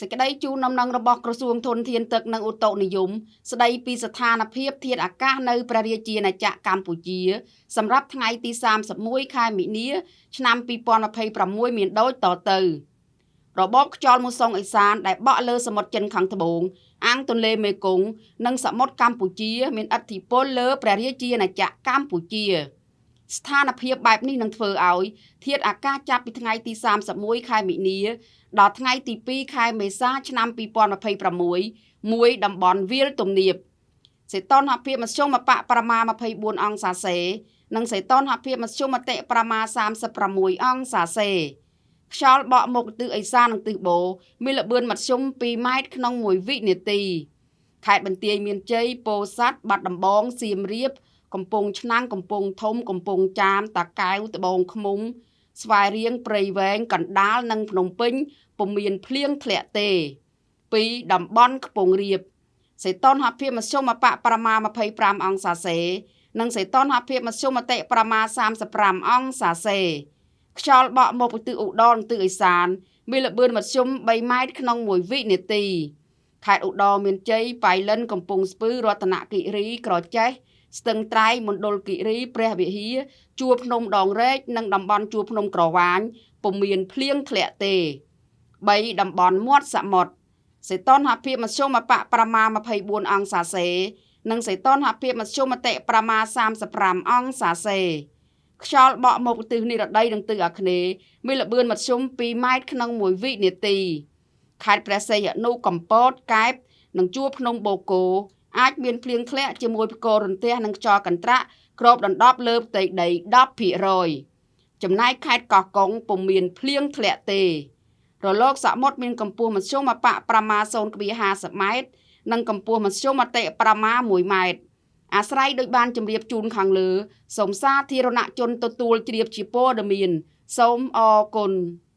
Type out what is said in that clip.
សេចក្តីជូនដំណឹងរបស់ក្រសួងធនធានទឹកនិងឧតុនិយមស្តីពីស្ថានភាពធាតុអាកាសនៅព្រះរាជាណាចក្រកម្ពុជា សម្រាប់ថ្ងៃទី31ខែមីនា ឆ្នាំ2026មានដូចតទៅរបបខ្យល់មូសុងឦសានដែលបក់លើសមុទ្រចិនខាងត្បូងអាងទន្លេមេគង្គនិងសមុទ្រកម្ពុជា មានឥទ្ធិពលលើព្រះរាជាណាចក្រកម្ពុជា ស្ថានភាពបែបនេះនឹងធ្វើឲ្យធាតុអាកាសចាប់ពីថ្ងៃទី31ខែមីនា ដល់ថ្ងៃទី2ខែមេសាឆ្នាំ2026មួយតំបន់វាលទំនាបសីតុណ្ហភាពមធ្យមបប្រមា24អង្សាសេ និងសីតុណ្ហភាពមធ្យមតិប្រមា36អង្សាសេខ្យល់បក់មកទិសឦសាននិងទិសបូរមានល្បឿនមធ្យម2ម៉ែត្រក្នុង1វិនាទីខេត្តបន្ទាយមានជ័យពោធិ៍សាត់បាត់ដំបងសៀមរាបកំពង់ឆ្នាំងកំពង់ធំកំពង់ចាមតាកែវត្បូងឃ្មុំស្វាយរៀងព្រៃវែងកណ្ដាលនិងភ្នំពេញពុំមានភ្លៀងធ្លាក់ទេ2តំបន់ខ្ពង់រាបសីតុណ្ហភាពមធ្យមបប្រមា25អង្សាសេ និងសីតុណ្ហភាពមធ្យមតិប្រមា35អង្សាសេខ្យល់បក់មកពីទិសឧត្តរនិងទិសឦសានមានល្បឿនមធ្យម3ម៉ែត្រក្នុង1វិនាទីខេត្តឧត្តរមានជ័យប៉ៃលិនកំពង់ស្ពឺរតនគិរីក្រចេះស្ទឹងត្រែងមណ្ឌលគិរីព្រះវិហារជួរភ្នំដងរែកនិងតំបន់ជួរភ្នំក្រវាញពុំមានភ្លៀងធ្លាក់ទេ3តំបន់មាត់សមុទ្រសីតុណ្ហភាពមធ្យមបប្រមា24អង្សាសេ និងសីតុណ្ហភាពមធ្យមតិប្រមា35អង្សាសេខ្យល់បក់មកទិសនិរតីនិងទិសអាគ្នេយ៍មានល្បឿនមធ្យម2ម៉ែត្រក្នុង1វិនាទីខេត្តព្រះសីហនុកំពតកែបនិងជួរភ្នំបូកគោអាចមានភ្លៀងធ្លាក់ជាមួយផ្គររន្ទះនិងខ្យល់កន្ត្រាក់គ្របដណ្ដប់លើផ្ទៃដី10%ចំណែកខេត្តកោះកុងពុំមានភ្លៀងធ្លាក់ទេរលកសមុទ្រមានកម្ពស់មធ្យមបប្រមា0.50ម៉ែត្រនិងកម្ពស់មធ្យមតិប្រមា1ម៉ែត្រអាស្រ័យដោយបានជម្រាបជូនខាងលើសូមសាធារណជនទទួលជ្រាបជាព័ត៌មានសូមអរគុណ។